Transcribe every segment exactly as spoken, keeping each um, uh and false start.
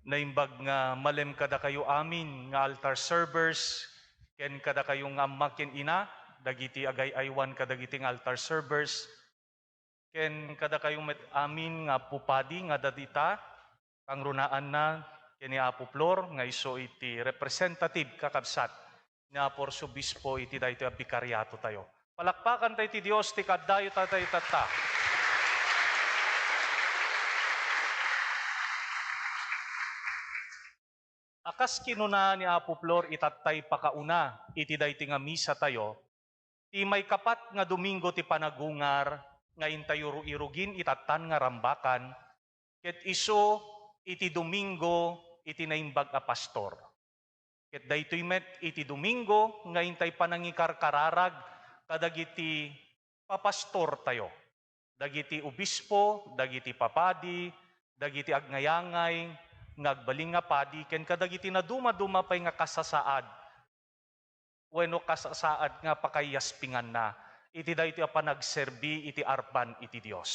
Naimbag nga malem kadakayo amin nga altar servers, ken kadakayo nga amma ken ina, dagiti agay-aywan kadagiti nga altar servers, ken kadakayo met amin nga pupadi nga adda dita, kangrunaanna ken ni Apo Flor nga isu iti representative, kakabsat ni Apo Arsobispo iti daytoy a bikariato tayo. Palakpakan tayo ti Dios ti kaaddayo tayo tatta. A kas kinuna ni Apo Flor itattay pakauna iti daytoy nga misa tayo, ti maikapat nga Domingo ti Panagungar nga intayo ruirugin itattan nga rambakan, ket isu iti Domingo iti Naimbag a Pastor. Ket daytoy met iti Domingo nga intay panangikarkararag kadagiti papastortayo, dagiti obispo, dagiti papadi, dagiti agnayangay nga agbalin nga padi, ken kadagiti nadumaduma pay nga kasasaad wenno kasasaad nga pakaiyaspinganna iti daytoy a panagserbi iti arban iti Dios.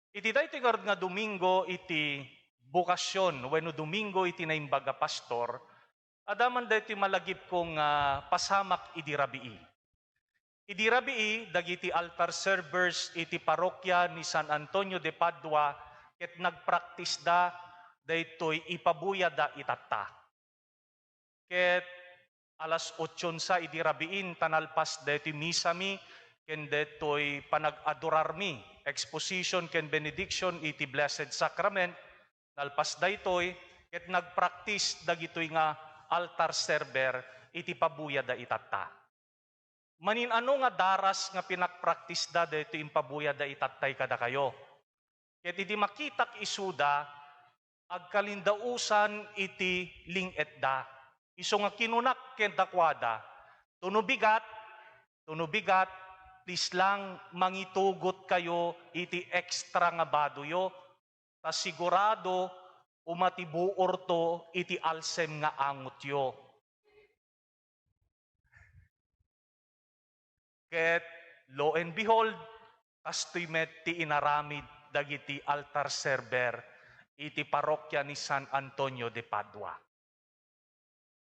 Iti daytoy ngarud nga Domingo iti Bokasion wenno Domingo iti Naimbag a Pastor, adda man daytoy malagipko nga pasamak idi rabii. Idi rabii, dagiti altar servers iti parokya ni San Antonio de Padua ket nagpraktisda daytoy ipabuyada itatta. Ket alas otso sa idi rabiin, ta nalpas daytoy misami ken daytoy panag-adorarmi, exposition ken benediction iti Blessed Sacrament, nalpas daytoy, ket nagpraktis dagitoy nga altar server iti pabuyada itatta. Manin-ano nga daras nga pinakpraktisda daytoy impabuyada itattay kadakayo? Ket idi makitak isuda, agkalindausan iti ling-etda. Isu nga kinunak kadakuada, "Tuno bigat, tuno bigat, please lang mangitugot kayo iti extra nga badoyo, ta sigurado umatibuorto iti alsem nga angotyo." Ket, lo and behold, kastoy met ti inaramid dagiti altar server iti parokya ni San Antonio de Padua.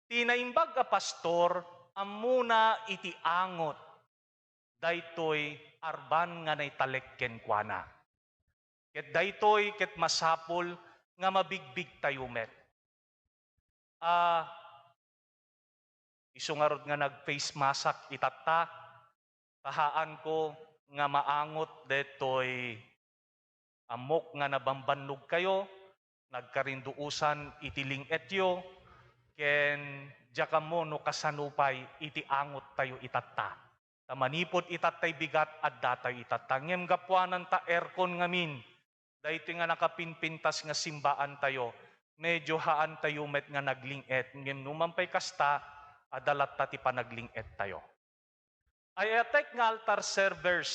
Ti naimbag a pastor, ammona iti angot daytoy arban nga naitalek kenkuana. Ket daytoy ket masapul nga mabigbigtayo met. A, isu ngarud nga nag-face mask itatta, kahaanko nga maangot daytoy ammok nga nabambannogkayo, nagkarinduusan iti ling-etyo, ken diak ammo no kasano pay iti angottayo itatta. Ta manipud itattay bigat, addatayo itatta. Ngem gapuanan ta aircon ngamin, daytoy nga nakapinpintas nga simbaantayo, medyo haantayo met nga nagling-et. Ngem numan pay kasta, adda latta ti panagling-ettayo. Ay-ayatek nga altar servers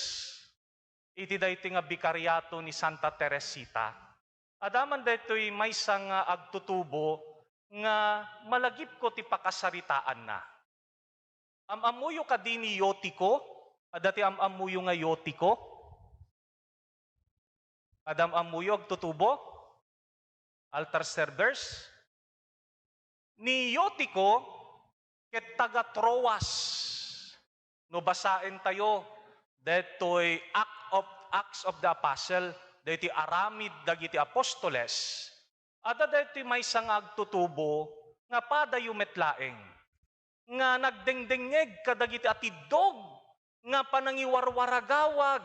iti daytoy nga bikariato ni Santa Teresita. Adda man daytoy maysa nga agtutubo nga malagipko ti pakasaritaanna. Am-ammoyo kadi ni Yotiko? Adda ti am-ammoyo nga Yotiko? Adda am-ammoyo agtutubo? Altar servers? Ni Yotiko ket taga Troas. No basaentayo daytoy Act of, Acts of the Apostle, daytoy aramid dagiti apostoles, adda daytoy maysa nga agtutubo nga padayo met laeng nga nagdengdengngeg kadagiti atiddog nga panangiwarwaragawag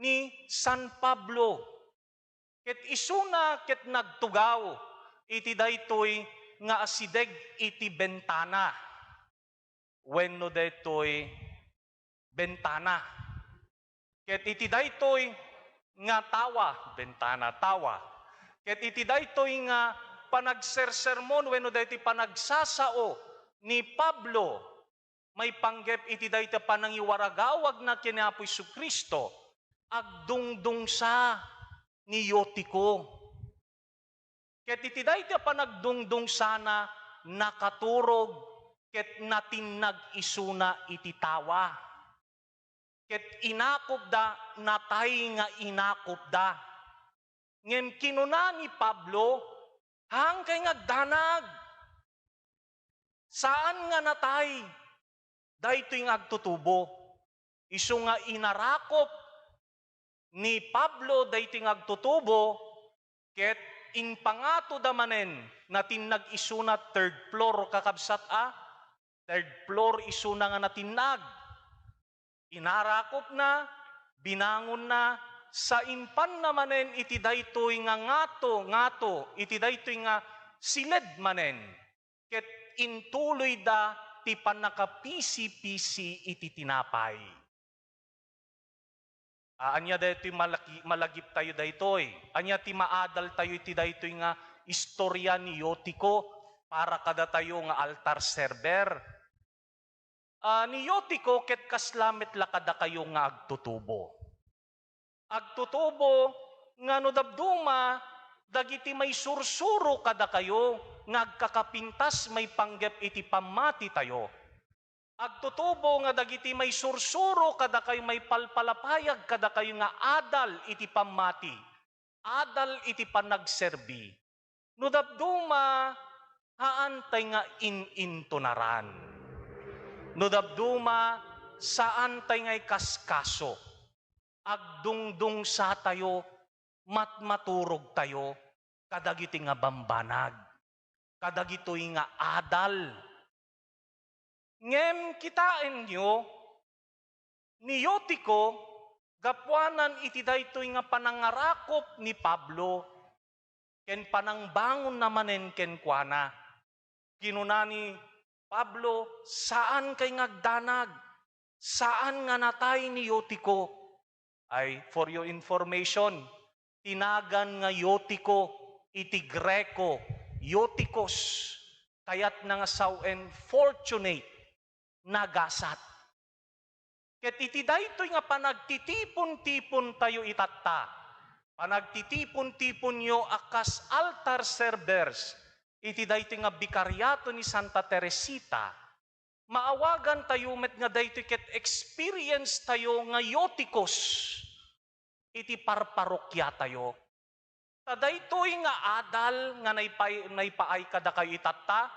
ni San Pablo. Ket isuna ket nagtugaw iti daytoy nga asideg iti bentana wenno daytoy bentana. Ket iti daytoy nga tawa, bentana, tawa. Ket iti daytoy nga panagsersermon wenno daytoy panagsasao ni Pablo maipanggep iti dayta panangiwaragawagna ken ni Apo Jesu-Cristo, agdungdungsa ni Yotiko. Ket iti dayta panagdungdungsana, nakaturog ket natinnag isuna iti tawa. Ket inakupda, natay nga inakupda. Ngem kinuna ni Pablo, Haankay nga agdanag. Saan nga natay daytoy nga agtutubo. Isu nga inarakop ni Pablo daytoy nga agtutubo, ket impangatoda manen, natinnag isuna third floor, kakabsat a, third floor isuna nga natinnag. Inarakopna, binangonna, sa impanna manen iti daytoy nga ngato, ngato, iti daytoy nga siled manen, ket intuloyda ti pannakapisi-pisi iti tinapay. Ah, ania daytoy malaki-, malagiptayo daytoy? Ania ti maadaltayo iti daytoy nga istorya ni Eutico para kadatayo nga altar server? Ah, ni Eutico ket kasla met la kadakayo nga agtutubo. Agtutubo nga no dabduma dagiti maisursuro kadakayo nga agkakapintas maipanggep iti pammatitayo. Agtutubo nga dagiti maisursuro kadakayo, maipalpalapayag kadakayo nga adal iti pammati, adal iti panagserbi. No dabduma, haantay nga in-intunaran. No dabduma, saantay nga ikaskaso. Agdungdungsatayo, matmaturogtayo kadagiti nga bambanag, kadagitoy nga adal. Ngem kitaenyo, ni Eutico, gapuanan iti daytoy nga panangarakop ni Pablo, ken panangbangonna manen kenkuana. Kinuna ni Pablo, "Saankay nga agdanag, saan nga natay ni Eutico." Ay, for your information, tinagan nga Eutico iti Greko, Eutychos, kayatna nga sawen fortunate, nagasat. Ket iti daytoy nga panagtitipon-tipontayo itatta, panagtitipon-tiponyo a kas altar servers iti daytoy nga Bikariato ni Santa Teresita, maawagantayo met nga daytoy ket experience tayo nga Eutychos iti parparokiatayo. Ta daytoy nga adal nga naipay-, naipaay kadakayo itatta,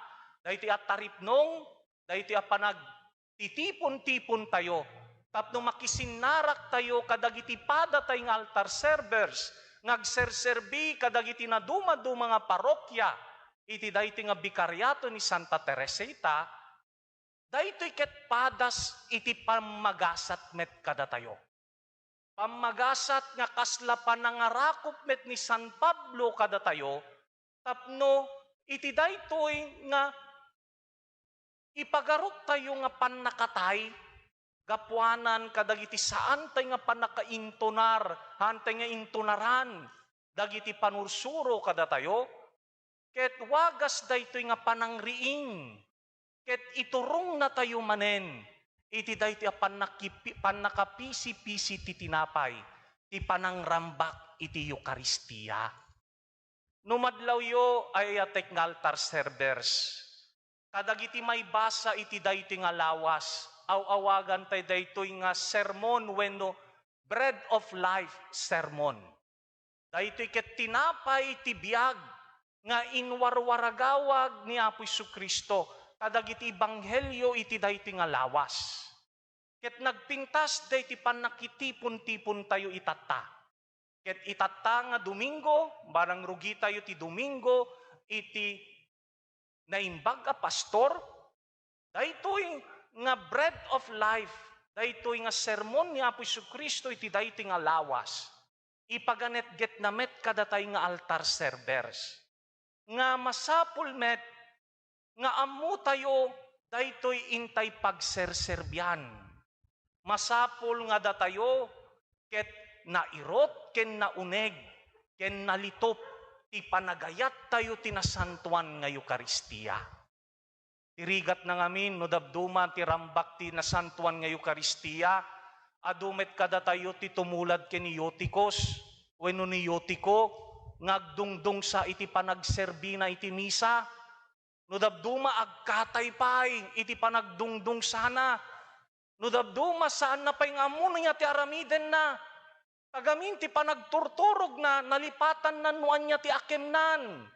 daytoy a taripnong, daytoy a panagtitipon-tipontayo, tapno makisinnaraktayo kadagiti padatay nga altar servers nga agserserbi kadagiti nadumaduma nga parokya iti daytoy nga Bikariato ni Santa Teresita, daytoy ket padas iti pammagasat met kadatayo. Pammagasat nga kasla panangarakop met ni San Pablo kadatayo, tapno iti daytoy nga ipagaruptayo nga pannakatay, gapuanan kadagiti saantay nga pannakaintunar, haantay nga intunaran dagiti panursuro kadatayo, ket wagas daytoy nga panangriing, ket iturongnatayo manen iti daytoy a pannakipi-, pannakapisi-pisi ti tinapay, ti panangrambak iti Eukaristia. No madlawyo, ay-ayatek nga altar servers, kadagiti maibasa iti daytoy nga lawas, aw-awagantay daytoy nga sermon wenno Bread of Life sermon. Daytoy ket tinapay ti biag nga inwarwaragawag ni Apo Jesu-Cristo kadagiti ebanghelio iti daytoy nga lawas. Ket nagpintas daytoy pannakitipon-tipontayo itatta. Ket itatta nga Domingo, barang rugitayo ti Domingo iti Naimbag a Pastor, daytoy nga Bread of Life, daytoy nga sermon ni Apo Jesu-Cristo iti daytoy nga lawas, ipaganetgetna met kadatay nga altar servers, nga masapul met nga ammotayo daytoy intay pagserserbian. Masapul nga datayo ket nairut ken nauneg ken nalitup ti panagayattayo ti nasantoan nga Eukaristia. Ti rigatna ngamin, no dabduma ti rambak ti nasantoan nga Eukaristia, adu met kadatayo ti tumulad ken ni Eutychus wenno ni Eutico nga agdungdungsa iti panagserbina iti misa. No dabduma, agkatay pay iti panagdungdungsana. No dabduma, saanna pay nga ammona ania ti aramidenna. Tagamin ti panagturturogna, nalipatanna no ania ti akemnan.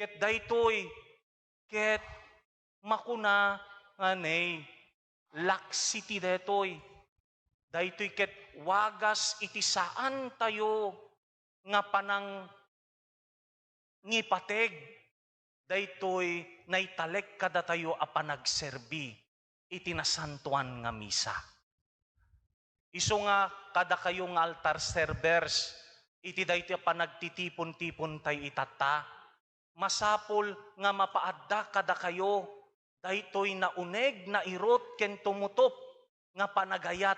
Ket daytoy, ket makuna nga ne, laksiti daytoy. Daytoy ket wagas iti saantayo nga panang ngipateg daytoy naitalek kadatayo a panagserbi iti nasantoan nga misa. Isu nga kadakayo nga altar servers, iti daytoy a panagtitipon-tipontay itatta, masapul nga mapaadda kadakayo daytoy nauneg, nairut, ken tumutop nga panagayat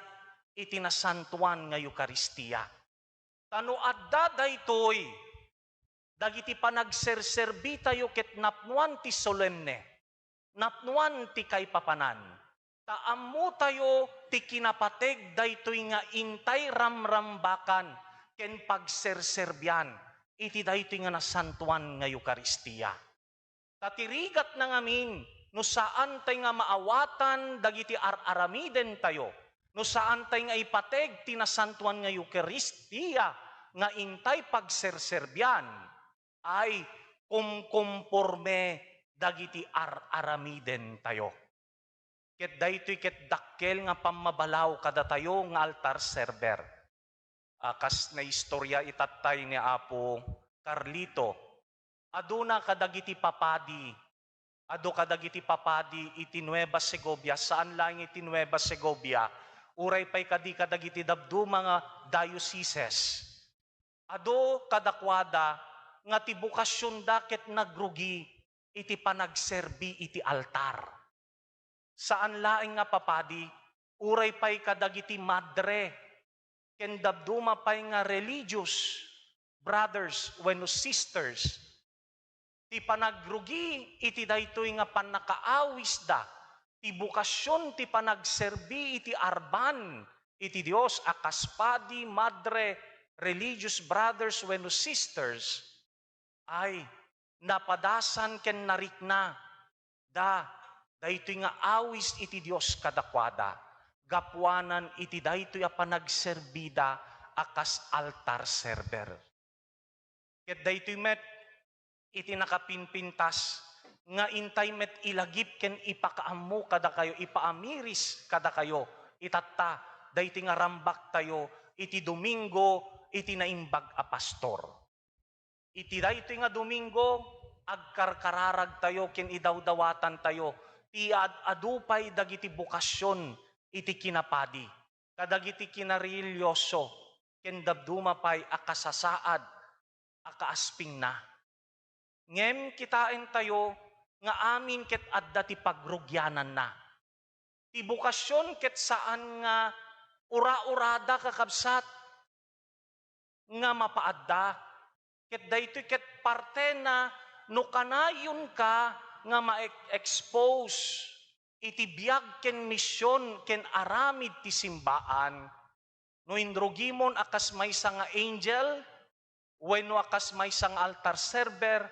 iti nasantoan nga Eukaristia. Ta no adda daytoy, dagiti panagserserbitayo ket napnoan ti solemne, napnoan ti kaipapanan, ta ammotayo ti kinapateg daytoy nga intay ramrambakan ken pagserserbian iti daytoy nga nasantoan nga Eukaristia. Ta ti rigatna ngamin, no saantay nga maawatan dagiti ar-aramidentayo, no saantay nga ipateg ti nasantoan nga Eukaristia nga intay pagserserbian, ay kumkomporme dagiti ar-aramidentayo. Ket daytoy ket dakkel nga pammabalaw kadatayo nga altar server. A, kas naistorya itattay ni Apo Carlito, aduna kadagiti papadi, adu kadagiti papadi iti Nueva Segovia, saan laeng iti Nueva Segovia, uray pay kadi kadagiti dabduma nga dioceses. Adu kadakuada nga ti bokasionda ket nagrugi iti panagserbi iti altar. Saan laeng nga papadi, uray pay kadagiti madre ken dabduma pay nga religious brothers wenno sisters, ti panagrugi iti daytoy nga pannakaawisda, ti bokasion ti panagserbi iti arban iti Dios a kas padi, madre, religious brothers wenno sisters, ay napadasan ken narikna da daytoy nga awis iti Dios kadakuada, gapuanan iti daytoy a panagserbida a kas altar server. Ket daytoy met iti nakapinpintas nga intay met ilagip ken ipakaammo kadakayo, ipaamiris kadakayo, itatta, daytoy nga rambaktayo iti Domingo iti Naimbag a Pastor. Iti daytoy nga Domingo, agkarkararagtayo ken idawdawatantayo ti ad-adu pay dagiti bokasion iti kinapadi, kadagiti kinarelihioso, ken dabduma pay a kasasaad a kaaspingna. Ngem kitaentayo nga amin ket adda ti pagrugiananna. Ti bokasion ket saan nga ura-urada, kakabsat, nga mapaadda. Ket daytoy ket partena no kanayonka nga ma-expose iti biag ken mision ken aramid ti simbaan. No inrugimon a kas maysa nga angel wenno a kas maysa nga altar server,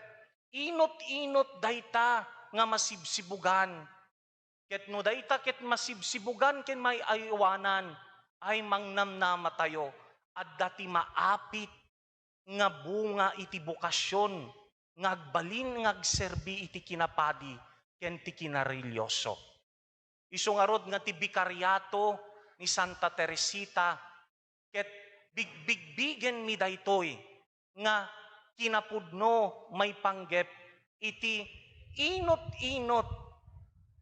inut-inut dayta nga masibsibugan. Ket no dayta ket masibsibugan ken maay-aywanan, ay mangnamnamatayo, adda ti maapit nga bunga iti bokasion nga agbalin nga agserbi iti kinapadi ken ti kinarelihioso. Isu ngarud nga ti Bikariato ni Santa Teresita ket bigbigbigenmi daytoy nga kinapudno maipanggep iti inut-inut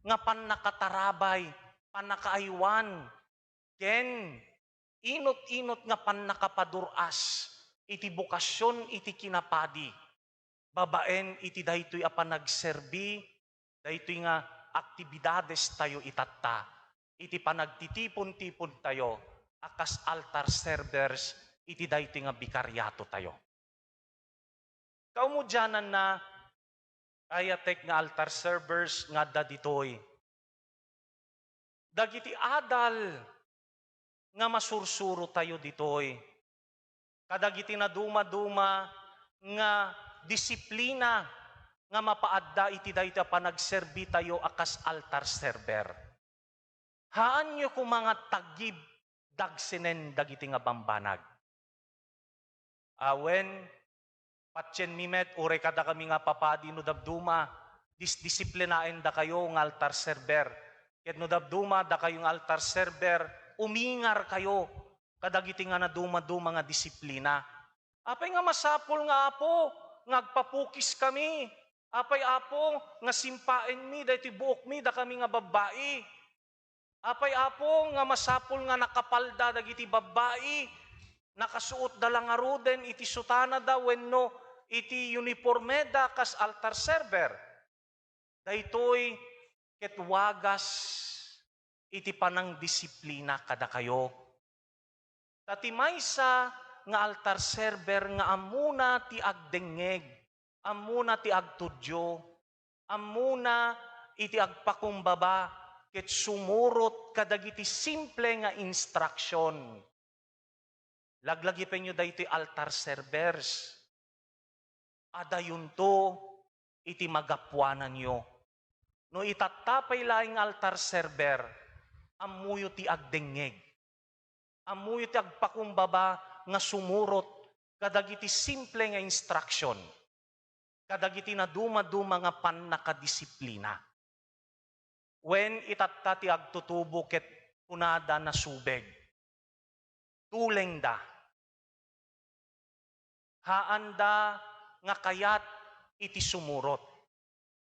nga pannakatarabay, pannakaaywan, ken inut-inut nga pannakapadur-as iti bokasion iti kinapadi babaen iti daytoy a panagserbi, daytoy nga aktibidadestayo itatta iti panagtitipon-tipontayo a kas altar servers iti daytoy nga bikariatotayo. Kaumudiananna, ayatek nga altar servers nga adda ditoy, dagiti adal nga masursurotayo ditoy, kadagiti nadumaduma nga disiplina nga mapaadda iti dayta panagserbitayo a kas altar server. Haanyo koma nga taggib dagsinen dagiti nga bambanag. Awen, Patienmi met, uray kadakami nga papadi no dabduma, disdisiplinaendakayo nga altar server. Ket no dabduma dakayo nga altar server, umingarkayo kadagiti nga nadumaduma nga disiplina. Apay nga masapul nga, Apo, nga agpapukiskami? Apay, Apo, nga simpaenmi daytoy buokmi dakami nga babbai? Apay, Apo, nga masapul nga nakapalda dagiti babbai, nakasuotda la ngaruden iti sutanada wenno iti unipormeda kas altar server? Daytoy ket wagas iti panangdisiplina kadakayo. Ta ti maysa nga altar server nga ammona ti agdengngeg, ammona ti agtudio, ammona iti agpakumbaba ket sumurot kadagiti simple nga instruction. Laglagipenyo daytoy altar servers. Adayonto iti magapuananyo. No itatta pay laeng nga altar server, ammoyo ti agdengngeg. Ammoyo ti agpakumbaba nga sumurot kadagiti simple nga instruction, kadagiti nadumaduma nga pannakadisiplina. Wen itatta ti agtutubo ket kunada nasubeg. Tulengda. Haanda nga kayat iti sumurot.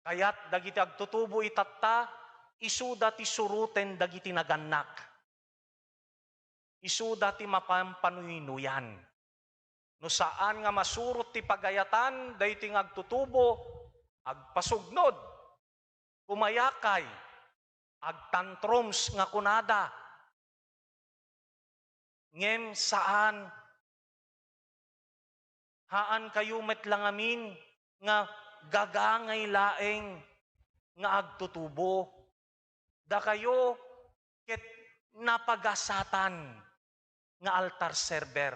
Kayat dagiti agtutubo itatta, isuda ti suroten dagiti nagannak. Isuda ti mapanpanuynuyan. No saan nga masurot ti pagayatan daytoy nga agtutubo, agpasugnod, kumayakay, agtantrums nga kunada. Ngem saan. Haankayo met la ngamin nga gagangay laeng nga agtutubo. Dakayo ket napagasatan nga altar server.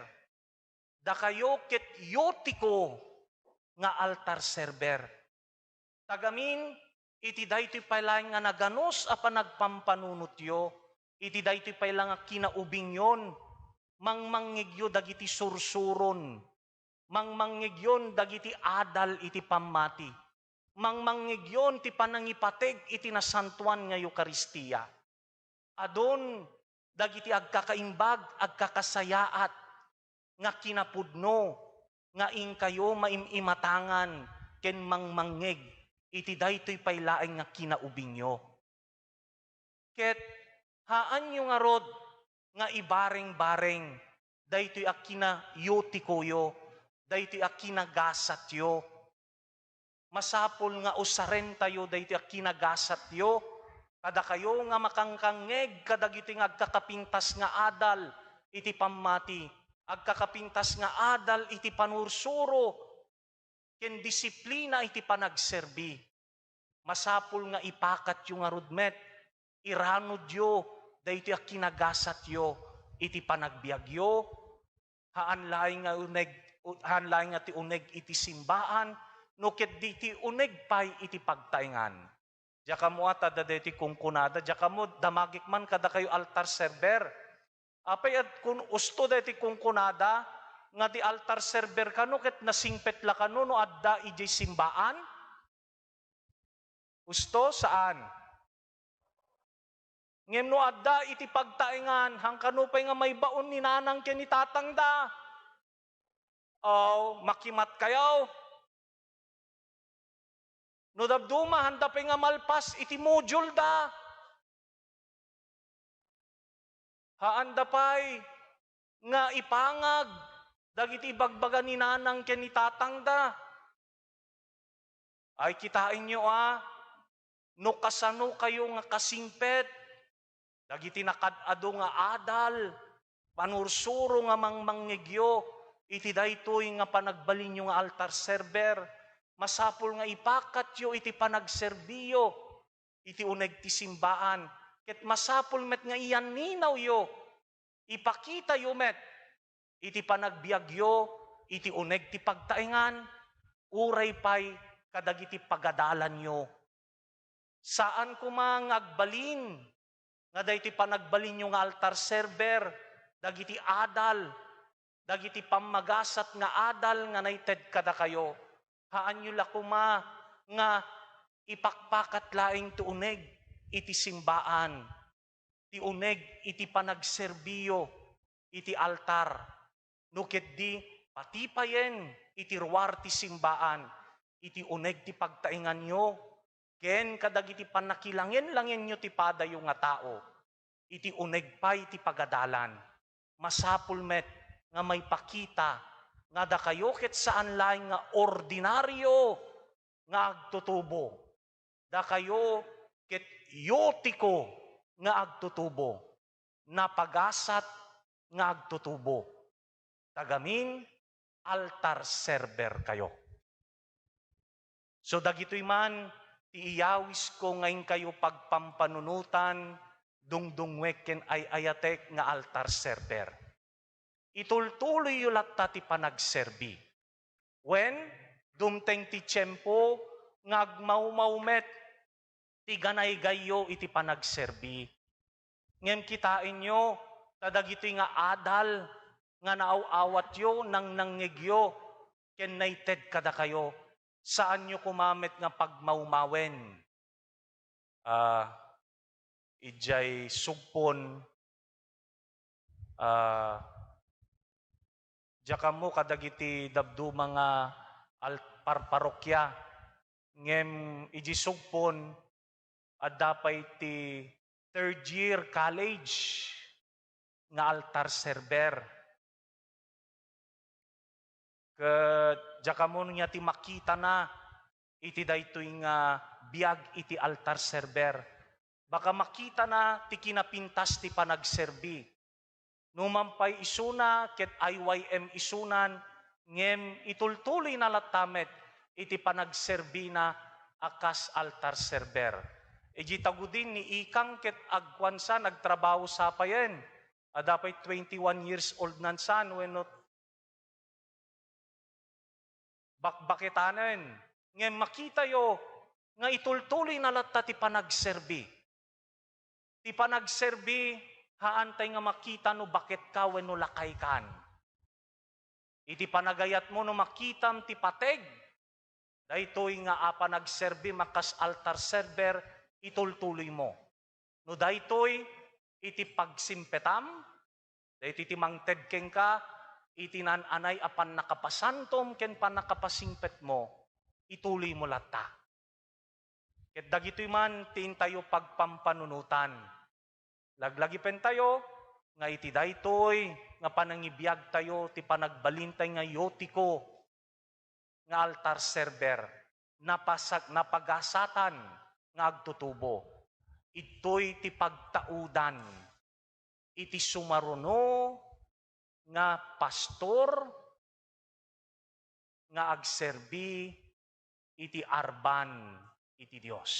Dakayo ket yotiko nga altar server. Ta gamin iti daytoy pay laeng nga naganus a panagpampanunotyo, iti daytoy pay la nga kinaubingyon, mangmangngegyo dagiti sursuron, mangmangngegyon dagiti adal iti pammati, mangmangngegyon ti panangipateg iti nasantoan nga Eukaristia. Adun dagiti agkakaimbag, agkakasayaat nga kinapudno nga inkayo maim-imatangan ken mangmangngeg iti daytoy pay laeng nga kinaubingyo. Ket haanyo ngarud nga ibareng-bareng daytoy a kinayotikoyo, daytoy a kinagasatyo. Masapul nga usarentayo daytoy a kinagasatyo, kadakayo nga makangkangngeg kadagiti nga agkakapintas nga adal iti pammati, agkakapintas nga adal iti panursuro, ken disiplina iti panagserbi. Masapul nga ipakatyo ngarud met, iranudyo daytoy a kinagasatyo iti panagbiagyo, haan laeng nga uneg, haan laeng nga ti uneg iti simbaan, no ket di ti uneg pay iti pagtaengan. Diak ammo a ta adda daytoy kunkunada, diak ammo, damagek man kadakayo altar server. Apay a kun usto daytoy kunkunada nga ti altar server kano ket nasingpet la kano no adda idiay simbaan? Usto, saan? Ngem no adda iti pagtaengan, haan kano pay nga maibaon ni nanang ken ni tatangda? Aw, makimatkayo. No dabduma, haanda pay nga malpas iti module da. Haanda pay nga ipangag dagiti ibagbaga ni nanang ken ni tatangda. Ay, kitaenyo a, no kasano kayo nga kasingpet dagiti nakaad-adu nga adal, panursuro nga mangmangngegyo iti daytoy nga panagbalinyo nga altar server, masapul nga ipakatyo iti panagserbiyo iti uneg ti simbaan, ket masapul met nga iyanninawyo, ipakitayo met iti panagbiagyo iti uneg ti pagtaengan, uray pay kadagiti pagadalanyo. Saan koma nga agbalin nga daytoy panagbalinyo nga altar server dagiti adal dagiti pammagasat nga adal nga naited kadakayo. Haanyo la koma nga ipakpakat laeng ti uneg iti simbaan, ti uneg iti panagserbiyo iti altar, no ketdi patipayen iti ruar ti simbaan, iti uneg ti pagtaenganyo, ken kadagiti pannakilangin-langinyo ti padayo nga tao, iti uneg pay ti pagadalan. Masapul met nga maipakita nga dakayo ket saan laeng nga ordinario nga agtutubo. Dakayo ket yotiko nga agtutubo, napagasat nga agtutubo. Tagamin, altar server kayo. So dagitoy man ti iyawisko nga inkayo pagpampanunotan, dungdungnguek ken ay-ayatek nga altar server. Itultuloyyo latta ti panagserbi. Wen, dumteng ti tiempo nga agmawmaw met ti ganaygayyo iti panagserbi. Ngem kitaenyo, ta dagitoy nga adal nga naaw-awatyo, nangnangngegyo, ken naited kadakayo, saanyo koma met nga pagmawmawen. Ah, idiay Sugpon, ah, diak ammo kadagiti dabduma nga al-, par-, parokya, ngem idiay Sugpon, adda pay ti third year college nga altar server. Ket diak ammo ania ti makitana iti daytoy nga biag iti altar server. Baka makitana ti kinapintas ti panagserbi. Numan pay isuna ket I Y M isunan, ngem itultuloyna latta met iti panagserbina a kas altar server. Idiay Tagudin ni Ikang ket agkuan sa, nagtrabaho sa payen. Adda pay twenty-one years old nan san wenno bakbaketanen. Ngem makitayo nga itultuloyna latta ti panagserbi. Ti panagserbi, haantay nga makita no baketka wenno lakaykan. Iti panagayatmo no makitam ti pateg, daytoy nga a panagserbi a kas altar server, itultuloymo. No daytoy iti pagsimpetam, daytoy ti mangted kenka iti naan-anay a pannakapasantom ken pannakapasingpetmo, ituloymo latta. Ket dagitoy man ti intayo pagpampanunotan. Laglagipentayo nga iti daytoy nga panangibiagtayo ti panagbalintay nga Yotiko nga altar server, napasag-, napagasatan nga agtutubo. Idtoy ti pagtaudan iti sumaruno nga pastor nga agserbi iti arban iti Dios.